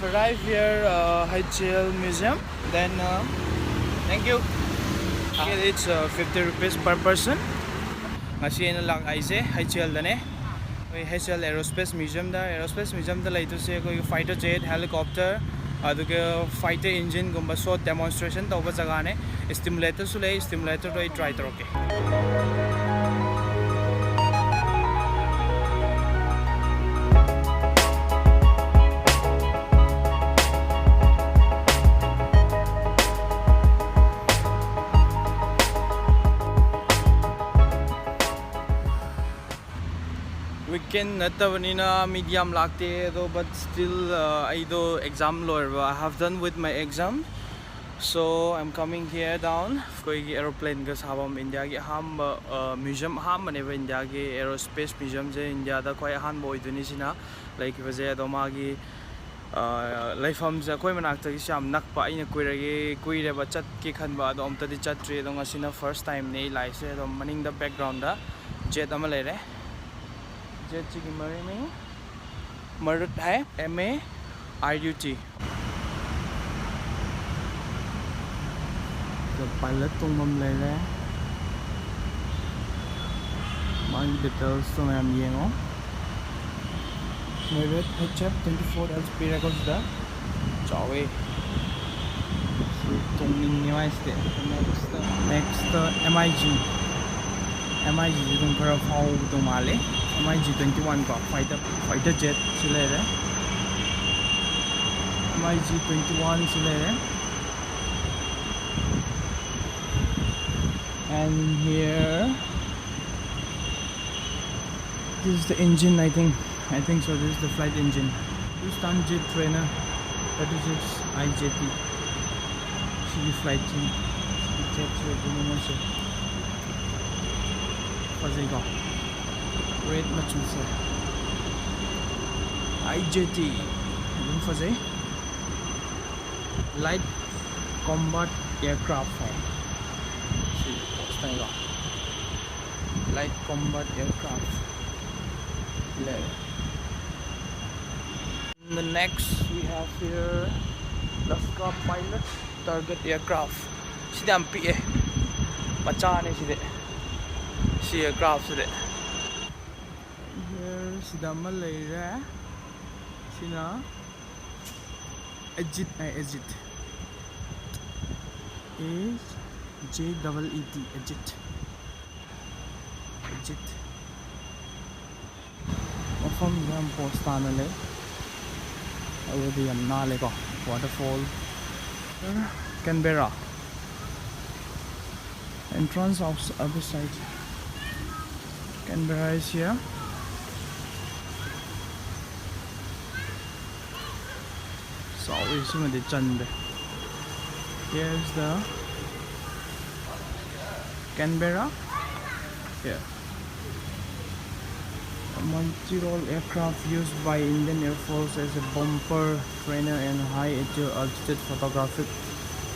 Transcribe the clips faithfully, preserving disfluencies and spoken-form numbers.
Arrive here, uh, H A L museum. Then, uh, thank you. Ticket is uh, fifty rupees per person. Ngasi aina lak aise H A L dane. Koi H A L Aerospace Museum da. Aerospace Museum da lei tu se koi fighter jet, helicopter, aduga fighter engine gumba show demonstration tauba jagane. Stimulator su lei, stimulator to try taro. Weekend ꯅꯠꯇꯕꯅꯤꯅ ꯃꯤꯗꯤ ꯌꯥꯝ ꯂꯥꯛꯇꯦ ꯑꯗꯣ, but still, uh, ꯑꯩꯗꯣ exam ꯂꯣꯏꯔꯕ, I have done with my exam, so I'm coming here down. ꯑꯩꯈꯣꯏꯒꯤ aeroplane ꯒ ꯁꯥꯐꯝ, ꯏꯟꯗꯤꯌꯥꯒꯤ ꯑꯍꯥꯟꯕ, uh, museum ꯑꯍꯥꯟꯕꯅꯦꯕ, ꯏꯟꯗꯤꯌꯥꯒꯤ aerospace museum ꯁꯦ ꯏꯟꯗꯤꯌꯥꯗ ꯈ꯭ꯋꯥꯏ ꯑꯍꯥꯟꯕ ꯑꯣꯏꯗꯣꯏꯅꯤ ꯁꯤꯅ ꯂꯩꯈꯤꯕꯁꯦ꯫ ꯑꯗꯣ ꯃꯥꯒꯤ ꯂꯩꯐꯝꯁꯦ ꯑꯩꯈꯣꯏ ꯃꯅꯥꯛꯇꯒꯤꯁꯨ ꯌꯥꯝ ꯅꯛꯄ꯫ ꯑꯩꯅ ꯀꯨꯏꯔꯒꯦ ꯀꯨꯏꯔꯦꯕ ꯆꯠꯀꯦ ꯈꯟꯕ, ꯑꯗꯣ ꯑꯝꯇꯗꯤ ꯆꯠꯇ꯭ꯔꯤ꯫ ꯑꯗꯣ ꯉꯁꯤꯅ first time ꯅꯦ ꯑꯩ ꯂꯥꯛꯏꯁꯦ꯫ ꯑꯗꯣ ꯃꯅꯤꯡꯗ background ꯗ jet ꯑꯃ ꯂꯩꯔꯦ꯫ Jet ꯁꯤꯒꯤ ꯃꯔꯤꯡ ꯃꯔꯨꯠ ꯍꯥꯏ, M A R U T꯫ ꯑꯗꯣ pilot ꯇꯣꯡꯐꯝ ꯂꯩꯔꯦ꯫ ꯃꯥꯒꯤ details ꯇꯣ ꯃꯌꯥꯝ ꯌꯦꯡꯉꯣ꯫ Marriott H F twenty four else ꯄꯤꯔꯦꯀꯣ ꯁꯤꯗ꯫ ꯆꯥꯎꯋꯦ꯫ ꯁꯤ ꯇꯣꯡꯅꯤꯡꯉꯦ ꯃꯥꯏꯁꯤꯗꯤ꯫ Next, next, M I G꯫ M I G ꯁꯤ ꯑꯗꯨꯝ ꯈꯔ ꯐꯥꯎꯕꯗꯧ ꯃꯥꯜꯂꯦ꯫ M I G twenty one ꯀꯣ, fighter, fighter jet ꯁꯤ ꯂꯩꯔꯦ꯫ M I G twenty one ꯁꯤ ꯂꯩꯔꯦ꯫ And here, this is the engine, I think. I think so, this is the flight engine. Hindustan Jet Trainer thirty six I J T. ꯁꯤꯒꯤ flight ꯁꯤ, ꯁꯤꯒꯤ jet ꯁꯤ ꯑꯣꯏꯗꯣꯏꯅꯤ ꯃꯣꯏꯁꯦ꯫ ꯐꯖꯩꯀꯣ? Red ꯃꯆꯨꯁꯦ꯫ I J T ꯑꯗꯨꯝ ꯐꯖꯩ꯫ Light Combat Aircraft ꯍꯥꯏ꯫ ꯁꯤ post ꯇꯥꯏꯀꯣ꯫ Light Combat Aircraft ꯂꯩꯔꯦ꯫ Next, we have here Laskar Pilot Target Aircraft. ꯁꯤꯗꯤ ꯌꯥꯝ ꯄꯤꯛꯑꯦ, ꯃꯆꯥꯅꯦ ꯁꯤꯗꯤ, ꯁꯤ aircraft ꯁꯤꯗꯤ꯫ Here ꯁꯤꯗ ꯑꯃ ꯂꯩꯔꯦ, ꯁꯤꯅ Ajeet high, Ajeet, A J E E T, Ajeet, Ajeet꯫ ꯃꯐꯝꯁꯦ ꯌꯥꯝ ꯄꯣꯁ ꯇꯥꯅ ꯂꯩ, ꯑꯗꯨꯗꯤ ꯌꯥꯝ ꯅꯥꯜꯂꯦꯀꯣ꯫ Waterfall, Canberra, entrance outs-, other side, Canberra is here꯫ ꯆꯥꯎꯋꯤ ꯁꯤꯃꯗꯤ ꯆꯟꯗꯦ꯫ Here's the Canberra. Here. A multi-role aircraft used by Indian Air Force as a bomber, trainer and high altitude photographic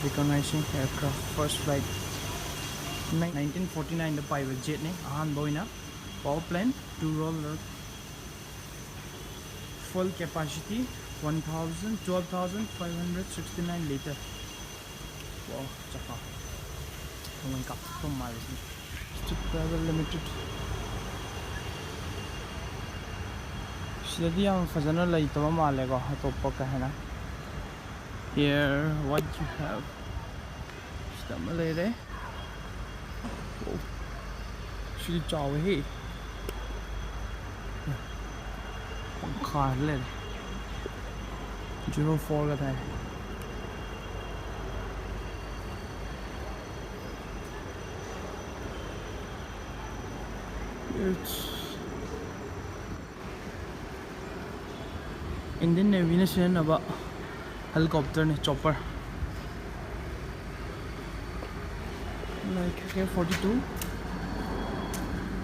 reconnaissance aircraft. First flight nineteen forty-nine ꯗ ꯄꯥꯏꯕ jetꯅꯤ꯫ ꯑꯍꯥꯟꯕ ꯑꯣꯏꯅ power plane, two roller, full capacity one thousand, twelve thousand five hundred sixty-nine litre꯫ Wow, ꯆꯠꯄ꯫ ꯅꯣꯡꯃꯩ ꯀꯥꯞꯊꯣꯛꯄ ꯃꯥꯜꯂꯦ ꯁꯤ꯫ Private Limited꯫ ꯁꯤꯗꯗꯤ ꯌꯥꯝ ꯐꯖꯅ ꯂꯩꯇꯕ ꯃꯥꯜꯂꯦꯀꯣ, ꯑꯇꯣꯞꯄ ꯀꯩ ꯍꯥꯏꯅ꯫ Here, what you have? ꯁꯤꯗ ꯑꯃ ꯂꯩꯔꯦ꯫ ꯑꯣ, ꯁꯤꯗꯤ ꯆꯥꯎꯋꯦꯍꯦ꯫ ꯄꯪꯈꯥꯗ ꯂꯩꯔꯦ꯫ Zero four ꯒ ꯊꯥꯏ꯫ It's Indian Navyꯅ ꯁꯤꯖꯤꯟꯅꯕ helicopterꯅꯦ, chopper꯫ Like K forty-two,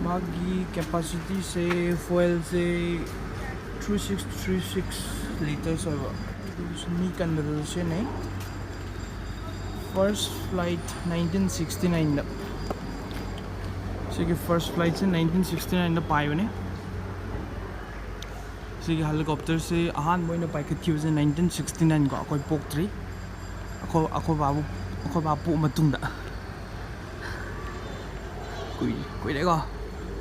ꯃꯥꯒꯤ capacityꯁꯦ, fuelꯁꯦ three six three six litres ꯑꯣꯏꯕ꯫ ꯃꯤ ꯀꯟꯕꯗꯁꯨ ꯁꯤꯖꯤꯟꯅꯩ꯫ First flight nineteen sixty-nineꯗ꯫ ꯁꯤꯒꯤ first flightꯁꯦ nineteen sixty-nineꯗ ꯄꯥꯏꯕꯅꯦ꯫ ꯁꯤꯒꯤ ꯍꯦꯂꯤꯀꯣꯞꯇꯔꯁꯤ ꯑꯍꯥꯟꯕ ꯑꯣꯏꯅ ꯄꯥꯏꯈꯠꯈꯤꯕꯁꯦ ꯅꯥꯏꯟꯇꯤꯟ ꯁꯤꯛꯁꯇꯤ ꯅꯥꯏꯟ ꯀꯣ, ꯑꯩꯈꯣꯏ ꯄꯣꯛꯇ꯭ꯔꯤ, ꯑꯩꯈꯣꯏ ꯑꯩꯈꯣꯏ ꯕꯥꯕꯨ ꯑꯩꯈꯣꯏ ꯕꯥ ꯄꯣꯛꯑ ꯃꯇꯨꯡꯗ꯫ ꯀꯨꯏ ꯀꯨꯏꯔꯦꯀꯣ,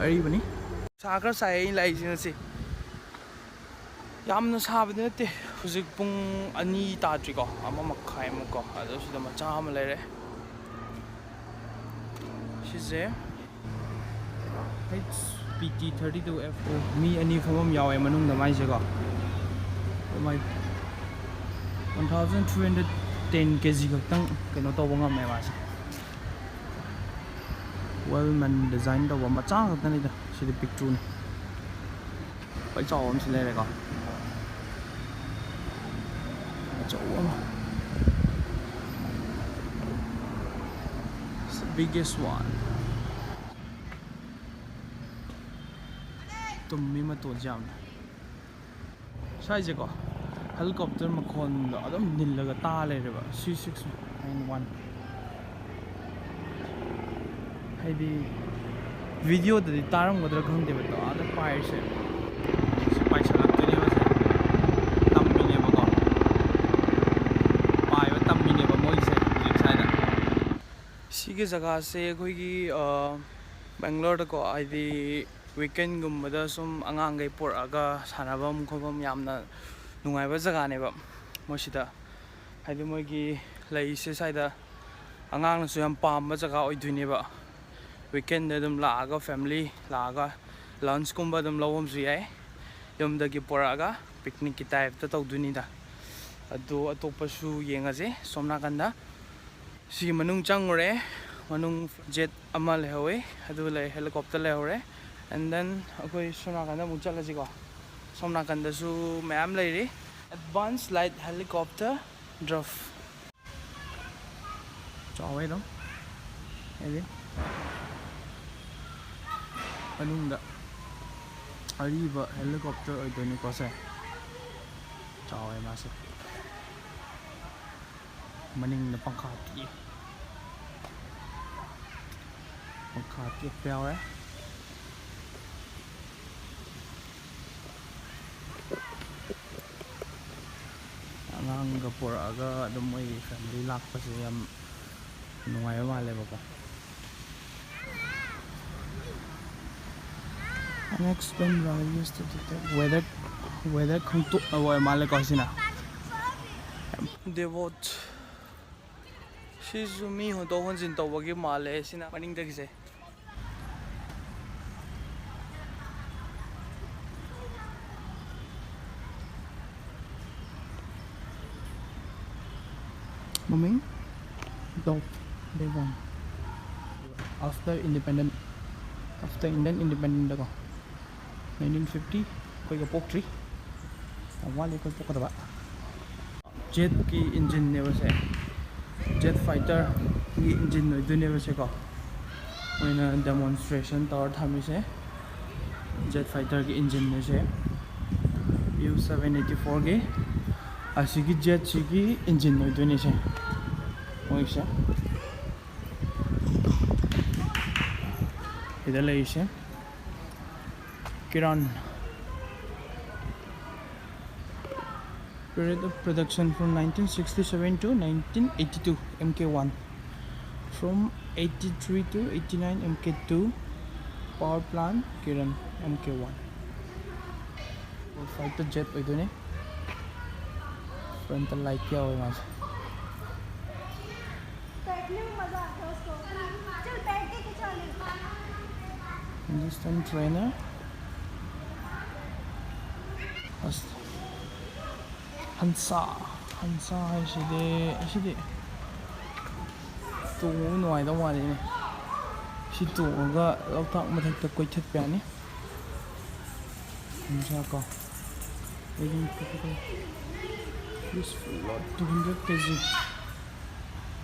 ꯑꯔꯤꯕꯅꯤ꯫ ꯁꯥ ꯈꯔ ꯁꯥꯏ ꯑꯩꯅ ꯂꯥꯛꯏꯁꯦ ꯉꯁꯤ꯫ ꯌꯥꯝꯅ ꯁꯥꯕꯗꯤ ꯅꯠꯇꯦ꯫ ꯍꯧꯖꯤꯛ ꯄꯨꯡ ꯑꯅꯤ ꯇꯥꯗ꯭ꯔꯤꯀꯣ, ꯑꯃ ꯃꯈꯥꯏꯃꯨꯛꯀꯣ꯫ ꯑꯗꯣ ꯁꯤꯗ ꯃꯆꯥ ꯑꯃ ꯂꯩꯔꯦ꯫ ꯁꯤꯁꯦ H P T thirty two F O, ꯃꯤ ꯑꯅꯤ ꯐꯝꯐꯝ ꯌꯥꯎꯋꯦ ꯃꯅꯨꯡꯗ ꯃꯥꯏꯁꯦꯀꯣ꯫ ꯃꯥꯏ one thousand three hundred ten K G ꯈꯛꯇꯪ ꯀꯩꯅꯣ ꯇꯧꯕ ꯉꯝꯃꯦ ꯃꯥꯁꯦ꯫ Well man design ꯇꯧꯕ ꯃꯆꯥ ꯈꯛꯇꯅꯤꯗ꯫ ꯁꯤꯗꯤ ꯄꯤꯛꯇ꯭ꯔꯨꯅꯤ꯫ ꯈ꯭ꯋꯥꯏ ꯆꯥꯎꯕ ꯑꯃꯁꯨ ꯂꯩꯔꯦꯀꯣ꯫ ꯑꯆꯧꯕ ꯑꯃ꯫ Biggest one. ꯇꯨꯝꯃꯤ ꯃꯇꯣꯟꯁꯦ ꯌꯥꯝꯅ꯫ ꯁ꯭ꯋꯥꯏꯁꯦꯀꯣ, ꯍꯦꯂꯤꯀꯣꯞꯇꯔ ꯃꯈꯣꯟꯗꯣ ꯑꯗꯨꯝ ꯅꯤꯜꯂꯒ ꯇꯥ ꯂꯩꯔꯦꯕ꯫ C six nine one꯫ ꯍꯥꯏꯗꯤ, ꯚꯤꯗꯤꯑꯣꯗꯗꯤ ꯇꯥꯔꯝꯒꯗ꯭ꯔꯥ ꯈꯪꯗꯦꯕ, ꯑꯗꯣ ꯑꯥꯗ ꯄꯥꯏꯔꯤꯁꯦ꯫ ꯁꯤ ꯄꯥꯏꯁꯜꯂꯛꯇꯣꯏꯅꯦꯕ ꯁꯦ꯫ ꯇꯝꯃꯤꯅꯦꯕꯀꯣ꯫ ꯄꯥꯏꯕ ꯇꯝꯃꯤꯅꯦꯕ ꯃꯣꯏꯁꯦ ꯍꯧꯖꯤꯛ ꯁ꯭ꯋꯥꯏꯗ꯫ ꯁꯤꯒꯤ ꯖꯒꯥꯁꯦ ꯑꯩꯈꯣꯏꯒꯤ, ꯑ, ꯕꯦꯡꯒ꯭ꯂꯣꯔꯗꯀꯣ, ꯍꯥꯏꯗꯤ ꯋꯤꯀꯦꯟꯒꯨꯝꯕꯗ ꯁꯨꯝ ꯑꯉꯥꯡꯈꯩ ꯄꯨꯔꯛꯑꯒ ꯁꯥꯟꯅꯐꯝ ꯈꯣꯠꯐꯝ ꯌꯥꯝꯅ ꯅꯨꯡꯉꯥꯏꯕ ꯖꯒꯥꯅꯦꯕ꯫ ꯃꯣꯏꯁꯤꯗ ꯍꯥꯏꯗꯤ ꯃꯣꯏꯒꯤ ꯂꯩꯁꯦ ꯁ꯭ꯋꯥꯏꯗ ꯑꯉꯥꯡꯅꯁꯨ ꯌꯥꯝ ꯄꯥꯝꯕ ꯖꯒꯥ ꯑꯣꯏꯗꯣꯏꯅꯦꯕ꯫ ꯋꯤꯀꯦꯟꯗ ꯑꯗꯨꯝ ꯂꯥꯛꯑꯒ, ꯐꯦꯃꯤꯂꯤ ꯂꯥꯛꯑꯒ ꯂꯟꯁꯀꯨꯝꯕ ꯑꯗꯨꯝ ꯂꯧꯕꯁꯨ ꯌꯥꯏ꯫ ꯌꯨꯝꯗꯒꯤ ꯄꯨꯔꯛꯑꯒ ꯄꯤꯛꯅꯤꯛꯀꯤ ꯇꯥꯏꯞꯇ ꯇꯧꯗꯣꯏꯅꯤꯗ꯫ ꯑꯗꯣ ꯑꯇꯣꯞꯄꯁꯨ ꯌꯦꯡꯉꯁꯦ ꯁꯣꯝ ꯅꯥꯀꯟꯗ꯫ ꯁꯤꯒꯤ ꯃꯅꯨꯡ ꯆꯪꯉꯨꯔꯦ꯫ ꯃꯅꯨꯡ ꯖꯦꯠ ꯑꯃ ꯂꯩꯍꯧꯋꯦ, ꯑꯗꯨ ꯂꯩ, ꯍꯦꯂꯤꯀꯣꯞꯇꯔ ꯂꯩꯍꯧꯔꯦ꯫ And then ꯑꯩꯈꯣꯏ ꯁꯣꯝ ꯅꯥꯀꯟꯗ ꯑꯃꯨꯛ ꯆꯠꯂꯁꯤꯀꯣ꯫ ꯁꯣꯝ ꯅꯥꯀꯟꯗꯁꯨ ꯃꯌꯥꯝ ꯂꯩꯔꯤ꯫ Advanced Light Helicopter Draft꯫ ꯆꯥꯎꯋꯦ ꯑꯗꯨꯝ꯫ ꯍꯥꯏꯗꯤ ꯃꯅꯨꯡꯗ ꯑꯔꯤꯕ ꯍꯦꯂꯤꯀꯣꯞꯇꯔ ꯑꯣꯏꯗꯣꯏꯅꯤꯀꯣ ꯁꯦ꯫ ꯆꯥꯎꯋꯦ ꯃꯥꯁꯦ꯫ ꯃꯅꯤꯡꯗ ꯄꯪꯈꯥ ꯇꯦꯛꯑꯦ꯫ ꯄꯪꯈꯥ ꯇꯦꯛꯄ ꯌꯥꯎꯔꯦ꯫ ꯑꯉꯥꯡꯒ ꯄꯨꯔꯛꯑꯒ ꯑꯗꯨꯝ ꯃꯣꯏ ꯐꯦꯃꯤꯂꯤ ꯂꯥꯛꯄꯁꯦ ꯌꯥꯝ ꯅꯨꯡꯉꯥꯏꯕ ꯃꯥꯜꯂꯦꯕꯀꯣ꯫ An explain value statistic weather, weather ꯈꯪꯇꯣꯛꯅꯕ ꯑꯣꯏ ꯃꯥꯜꯂꯦꯀꯣ ꯁꯤꯅ꯫ ꯗꯦꯕꯣꯠ꯫ ꯁꯤꯁꯨ ꯃꯤ ꯍꯣꯟꯗꯣꯛ ꯍꯣꯟꯖꯤꯟ ꯇꯧꯕꯒꯤ ꯃꯥꯜꯂꯦ ꯁꯤꯅ ꯃꯅꯤꯡꯗꯒꯤꯁꯦ꯫ ꯃꯃꯤꯡ ꯗꯣꯞ ꯗꯦꯕꯣꯟ꯫ After independent, after Indian independent ꯀꯣ, nineteen fifty, ꯑꯩꯈꯣꯏꯒ ꯄꯣꯛꯇ꯭ꯔꯤ, ꯌꯥꯝ ꯋꯥꯠꯂꯤ ꯑꯩꯈꯣꯏ ꯄꯣꯛꯀꯗꯕ꯫ Jetꯀꯤ engineꯅꯦꯕ ꯁꯦ, jet fighterꯒꯤ engine ꯑꯣꯏꯗꯣꯏꯅꯦꯕ ꯁꯦꯀꯣ꯫ ꯃꯣꯏꯅ demonstration ꯇꯧꯔ ꯊꯝꯃꯤꯁꯦ jet fighterꯒꯤ engineꯅꯦ ꯁꯦ, U seven eighty fourꯒꯤ꯫ ꯑꯁꯤꯒꯤ jetꯁꯤꯒꯤ engine ꯑꯣꯏꯗꯣꯏꯅꯦ ꯁꯦ, ꯃꯣꯏꯁꯦ꯫ ꯁꯤꯗ ꯂꯩꯔꯤꯁꯦ Kiran. Period of production from nineteen sixty-seven to nineteen eighty-two, M K one. From eighty-three to eighty-nine, M K two, power plant, Kiran, M K one. Fighter jet ꯑꯣꯏꯗꯣꯏꯅꯦ꯫ Frontꯇ light ꯌꯥꯎꯋꯦ ꯃꯥꯁꯦ꯫ Hindustan trainer. ꯑꯁ, ꯍꯟꯁꯥ, ꯍꯟꯁꯥ ꯍꯥꯏꯁꯤꯗꯤ, ꯑꯁꯤꯗꯤ ꯇꯣꯡꯕ ꯅꯨꯡꯉꯥꯏꯗꯧ ꯃꯥꯜꯂꯤꯅꯦ꯫ ꯁꯤ ꯇꯣꯡꯉꯒ ꯂꯣꯛꯇꯥꯛ ꯃꯊꯛꯇ ꯀꯣꯏꯊꯠꯄ ꯌꯥꯅꯤ꯫ ꯍꯟꯁꯥ ꯀꯣ, useful load two hundred K G꯫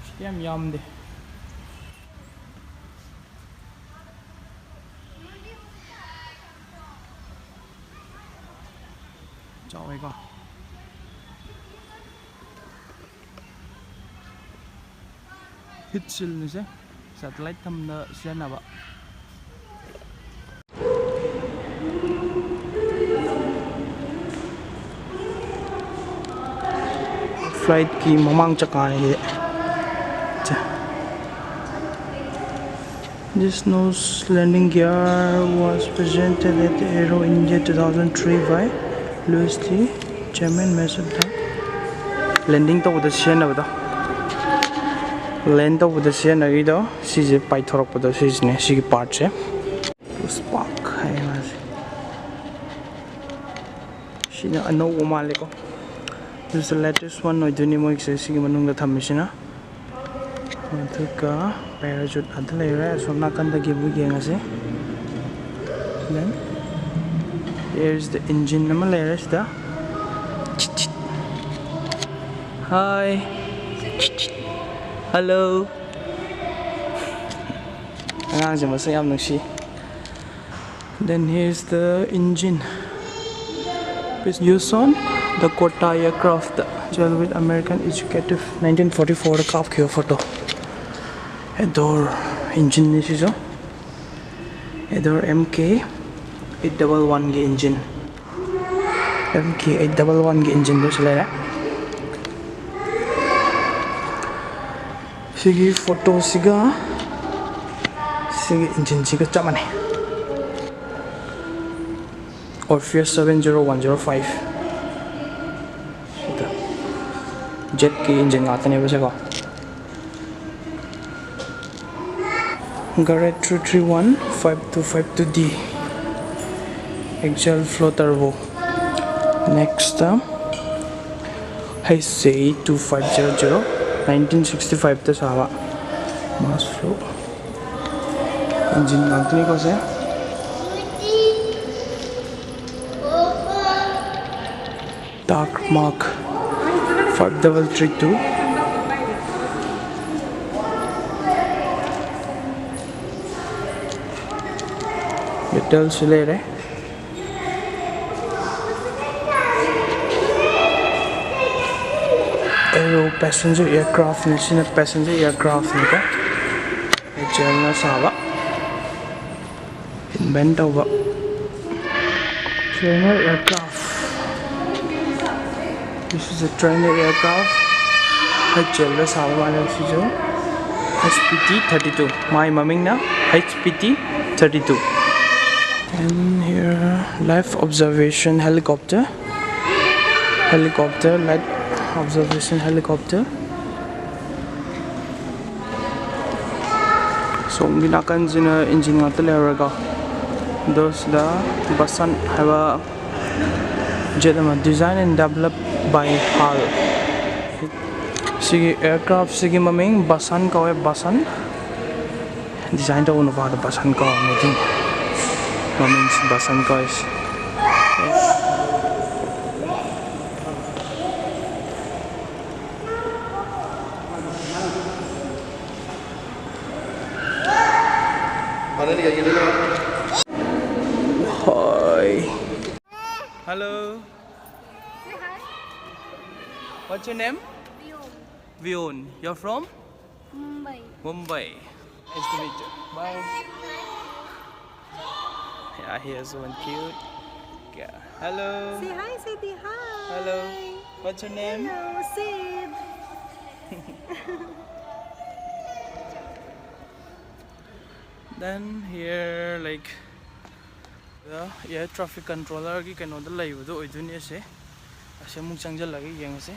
ꯁꯤꯗꯤ ꯌꯥꯝ ꯌꯥꯝꯗꯦ꯫ ꯆꯥꯎꯋꯦꯀꯣ꯫ Heat shieldꯅꯤꯁꯦ, satellite ꯊꯝꯕꯗ ꯁꯤꯖꯤꯟꯅꯕ꯫ Flightꯀꯤ ꯃꯃꯥꯡ ꯆꯀꯥꯅꯤ ꯁꯤꯗꯤ꯫ ꯆꯦ꯫ This nose landing gear was presented at the Aero India two thousand three by Louis Lee, Chairman, Master Landing ꯇꯧꯕꯗ ꯁꯤꯖꯤꯟꯅꯕꯗꯣ, land ꯇꯧꯕꯗ ꯁꯤꯖꯤꯟꯅꯈꯤꯗꯣ, ꯁꯤꯁꯦ ꯄꯥꯏꯊꯣꯔꯛꯄꯗꯣ, ꯁꯤꯁꯤꯅꯦ, ꯁꯤꯒꯤ partꯁꯦ꯫ Spark ꯍꯥꯏ ꯃꯥꯁꯦ꯫ ꯁꯤꯅ ꯑꯅꯧꯕ ꯃꯥꯜꯂꯦꯀꯣ꯫ This is the latest one ꯑꯣꯏꯗꯣꯏꯅꯤ ꯃꯣꯏꯒꯤꯁꯦ, ꯁꯤꯒꯤ ꯃꯅꯨꯡꯗ ꯊꯝꯃꯤꯁꯤꯅ꯫ ꯑꯗꯨꯒ parachute ꯑꯗ ꯂꯩꯔꯦ꯫ ꯑꯁꯣꯝ ꯅꯥꯀꯟꯗꯒꯤ ꯑꯃꯨꯛ ꯌꯦꯡꯉꯁꯤ꯫ Then there is the engine ꯑꯃ ꯂꯩꯔꯦ ꯁꯤꯗ꯫ Hi. Hello. ꯑꯉꯥꯡꯁꯦ ꯃꯁꯛ ꯌꯥꯝ ꯅꯨꯡꯁꯤ꯫ Then here's the engine. It's used on the Kota aircraft, Jailweight American Executive, nineteen forty-fourꯗ ꯀꯥꯞꯈꯤꯕ photo꯫ Adore engine ꯅꯤ ꯁꯤꯁꯨ꯫ Adore M K eight double oneꯒꯤ engine꯫ M K eight double oneꯒꯤ engineꯗꯨꯁꯨ ꯂꯩꯔꯦ꯫ ꯁꯤꯒꯤ photoꯁꯤꯒ ꯁꯤꯒꯤ engineꯁꯤꯒ ꯆꯞ ꯃꯥꯟꯅꯩ꯫ Orpheus seven zero one zero five꯫ Jetꯀꯤ engine ꯉꯥꯛꯇꯅꯦꯕ ꯁꯤꯀꯣ꯫ Garrett three three one five two five two D axial flow turbo꯫ Next, Heisei two five zero zero, nineteen sixty fiveꯇ ꯁꯥꯕ mass flow engine ꯉꯥꯛꯇꯅꯤꯀꯣ ꯁꯦ꯫ Dark Mark five double three two꯫ Metalꯁꯨ ꯂꯩꯔꯦ꯫ Aero passenger aircraftꯅꯤ, ꯁꯤꯅ passenger aircraftꯅꯤꯀꯣ꯫ H A L ꯅ ꯁꯥꯕ, invent ꯇꯧꯕ꯫ Trainer aircraft꯫ This is a trainer aircraft. High chelda saba male sisu. H P T thirty-two. My mamingna H P T thirty-two. And here, live observation helicopter. Helicopter, live observation helicopter. ꯁꯣꯝꯒꯤ ꯅꯥꯀꯟꯁꯤꯅ engine ꯉꯥꯛꯇ ꯂꯩꯍꯧꯔꯦꯀꯣ꯫ ꯑꯗꯣ ꯁꯤꯗ ꯕꯁꯟ ꯍꯥꯏꯕ jet ꯑꯃ, design and developed by HAL꯫ ꯁꯤꯒꯤ aircraft ꯁꯤꯒꯤ ꯃꯃꯤꯡ ꯕꯁꯟ ꯀꯧꯋꯦ, ꯕꯁꯟ꯫ Design ꯇꯧꯕ ꯅꯨꯄꯥꯗꯣ ꯕꯁꯟ ꯀꯧꯋꯦ, ꯃꯩꯇꯩ ꯃꯃꯤꯡꯁꯤ ꯕꯁꯟ ꯀꯧꯋꯦ꯫ Hi. Hello. Say hi. What's your name? Vion. Vion. You're from? Mumbai. Mumbai. Nice to meet you. Bye. Yeah, here's one cute. Yeah. Hello. Say hi, Sadie. Hi. Hello. What's your name? Hello, Sid. Then here, like, the air traffic controller ꯒꯤ ꯀꯩꯅꯣꯗ ꯂꯩꯕꯗꯣ ꯑꯣꯏꯗꯣꯏꯅꯦ ꯑꯁꯦ꯫ ꯑꯁꯤ ꯑꯃꯨꯛ ꯆꯪꯁꯤꯜꯂꯒ ꯌꯦꯡꯉꯁꯤ꯫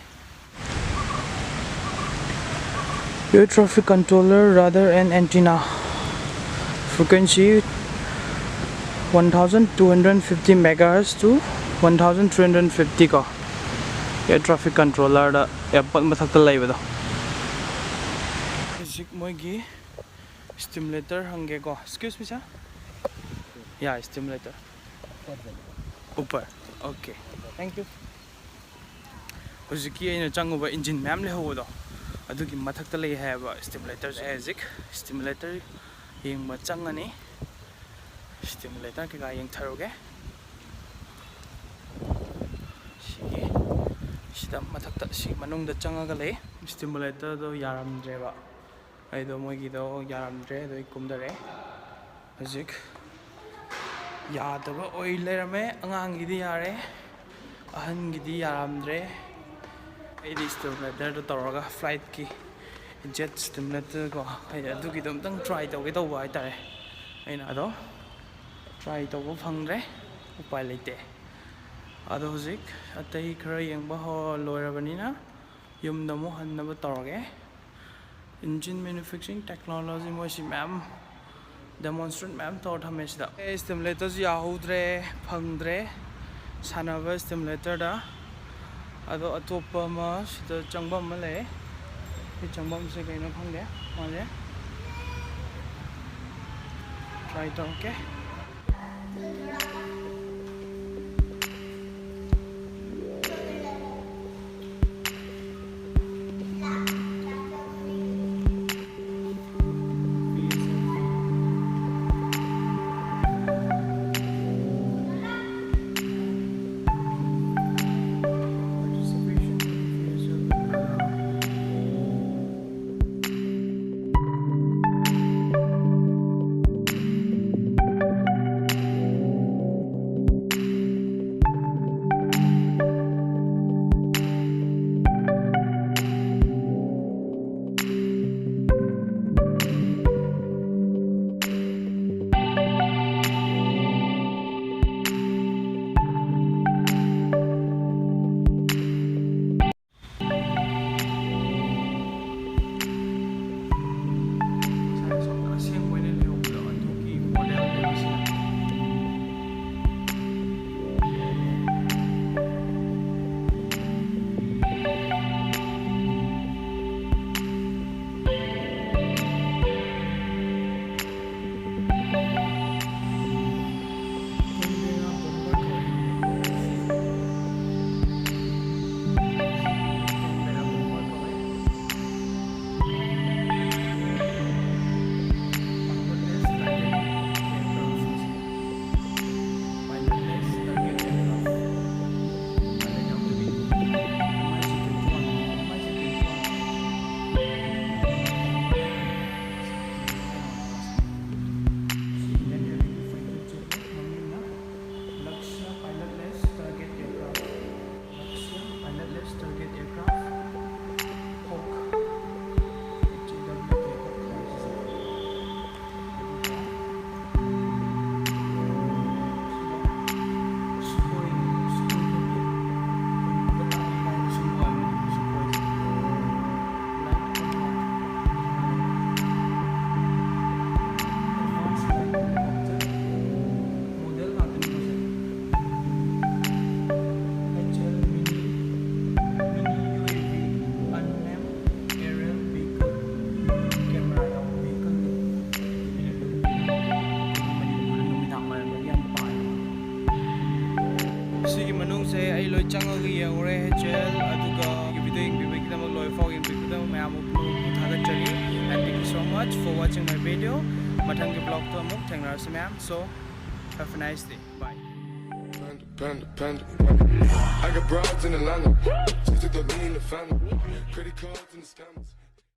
Air traffic controller, radar and antenna. Frequency one thousand two hundred fifty megahertz to one thousand three hundred fifty ꯀꯣ꯫ Air traffic controller ꯗ airport ꯃꯊꯛꯇ ꯂꯩꯕꯗꯣ꯫ ꯍꯧꯖꯤꯛ ꯃꯣꯏꯒꯤ stimulator ꯍꯪꯒꯦꯀꯣ꯫ Excuse me, sir. Yeah, stimulator. ऊपर। Okay. Thank you. ꯍꯧꯖꯤꯛꯀꯤ ꯑꯩꯅ ꯆꯪꯉꯨꯕ engine ꯃꯌꯥꯝ ꯂꯩꯍꯧꯕꯗꯣ, ꯑꯗꯨꯒꯤ ꯃꯊꯛꯇ ꯂꯩ ꯍꯥꯏꯌꯦꯕ stimulator ꯁꯦ꯫ ꯍꯧꯖꯤꯛ stimulator ꯌꯦꯡꯕ ꯆꯪꯉꯅꯤ꯫ Stimulator ꯀꯩꯀꯥ ꯌꯦꯡꯊꯔꯨꯒꯦ꯫ ꯁꯤꯒꯤ ꯁꯤꯗ ꯃꯊꯛꯇ ꯁꯤ ꯃꯅꯨꯡꯗ ꯆꯪꯉꯒ ꯂꯩ꯫ Stimulator ꯗꯣ ꯌꯥꯔꯝꯗ꯭ꯔꯦꯕ꯫ ꯑꯩꯗꯣ ꯃꯣꯏꯒꯤꯗꯣ ꯌꯥꯔꯝꯗ꯭ꯔꯦ, ꯑꯗꯨ ꯑꯩ ꯀꯨꯝꯊꯔꯦ꯫ ꯍꯧꯖꯤꯛ ꯌꯥꯗꯕ ꯑꯣꯏ ꯂꯩꯔꯝꯃꯦ꯫ ꯑꯉꯥꯡꯒꯤꯗꯤ ꯌꯥꯔꯦ, ꯑꯍꯟꯒꯤꯗꯤ ꯌꯥꯔꯝꯗ꯭ꯔꯦ꯫ ꯑꯩꯗꯤ ꯁ꯭ꯇꯤꯃꯨꯂꯦꯇꯔꯗꯣ ꯇꯧꯔꯒ ꯐ꯭ꯂꯥꯏꯠꯀꯤ ꯖꯦꯠ ꯁ꯭ꯇꯤꯃꯨꯂꯦꯇꯔ ꯀꯣ, ꯑꯩ ꯑꯗꯨꯒꯤꯗꯣ ꯑꯝꯇꯪ ꯇ꯭ꯔꯥꯏ ꯇꯧꯒꯦ ꯇꯧꯕ ꯍꯥꯏꯇꯥꯔꯦ꯫ ꯑꯩꯅ ꯑꯗꯣ ꯇ꯭ꯔꯥꯏ ꯇꯧꯕ ꯐꯪꯗ꯭ꯔꯦ, ꯎꯄꯥꯏ ꯂꯩꯇꯦ꯫ ꯑꯗꯣ ꯍꯧꯖꯤꯛ ꯑꯇꯩ ꯈꯔ ꯌꯦꯡꯕ ꯍꯧ-, ꯂꯣꯏꯔꯕꯅꯤꯅ ꯌꯨꯝꯗ ꯑꯃꯨꯛ ꯍꯟꯅꯕ ꯇꯧꯔꯒꯦ꯫ Engine manufacturing technology ꯃꯣꯏꯁꯤ ꯃꯌꯥꯝ demonstrate ꯃꯌꯥꯝ ꯇꯧꯔ ꯊꯝꯃꯦ ꯁꯤꯗ꯫ ꯑꯦ, ꯁ꯭ꯇꯤꯃꯨꯂꯦꯇꯔꯁꯨ ꯌꯥꯍꯧꯗ꯭ꯔꯦ, ꯐꯪꯗ꯭ꯔꯦ ꯁꯥꯟꯅꯕ ꯁ꯭ꯇꯤꯃꯨꯂꯦꯇꯔꯗ꯫ ꯑꯗꯣ ꯑꯇꯣꯞꯄ ꯑꯃ ꯁꯤꯗ ꯆꯪꯐꯝ ꯑꯃ ꯂꯩ꯫ ꯁꯤ ꯆꯪꯐꯝꯁꯦ ꯀꯩꯅꯣ ꯈꯪꯗꯦ, ꯃꯥꯁꯦ ꯇ꯭ꯔꯥꯏ ꯇꯧꯔꯛꯀꯦ꯫ ꯆꯪꯉꯒ ꯌꯦꯡꯉꯨꯔꯦ ꯍꯩꯆ ꯑꯦꯜ꯫ ꯑꯗꯨꯒ ꯚꯤꯗꯤꯑꯣ ꯌꯦꯡꯕꯤꯕꯒꯤꯗꯃꯛ, ꯂꯣꯏꯐꯥꯎ ꯌꯦꯡꯕꯤꯕꯒꯤꯗꯃꯛ ꯃꯌꯥꯝ ꯑꯃ ꯊꯥꯒꯠꯆꯔꯤ꯫ And thank you so much for watching my video. ꯃꯊꯪꯒꯤ ꯕ꯭ꯂꯣꯛꯇ ꯑꯃꯨꯛ ꯊꯦꯡꯅꯔꯁꯤ ꯃꯌꯥꯝ꯫ So, have a nice day. Bye. Panda, panda, panda. I got broads in Atlanta. Just took the lean, the family. Credit cards and the scammers.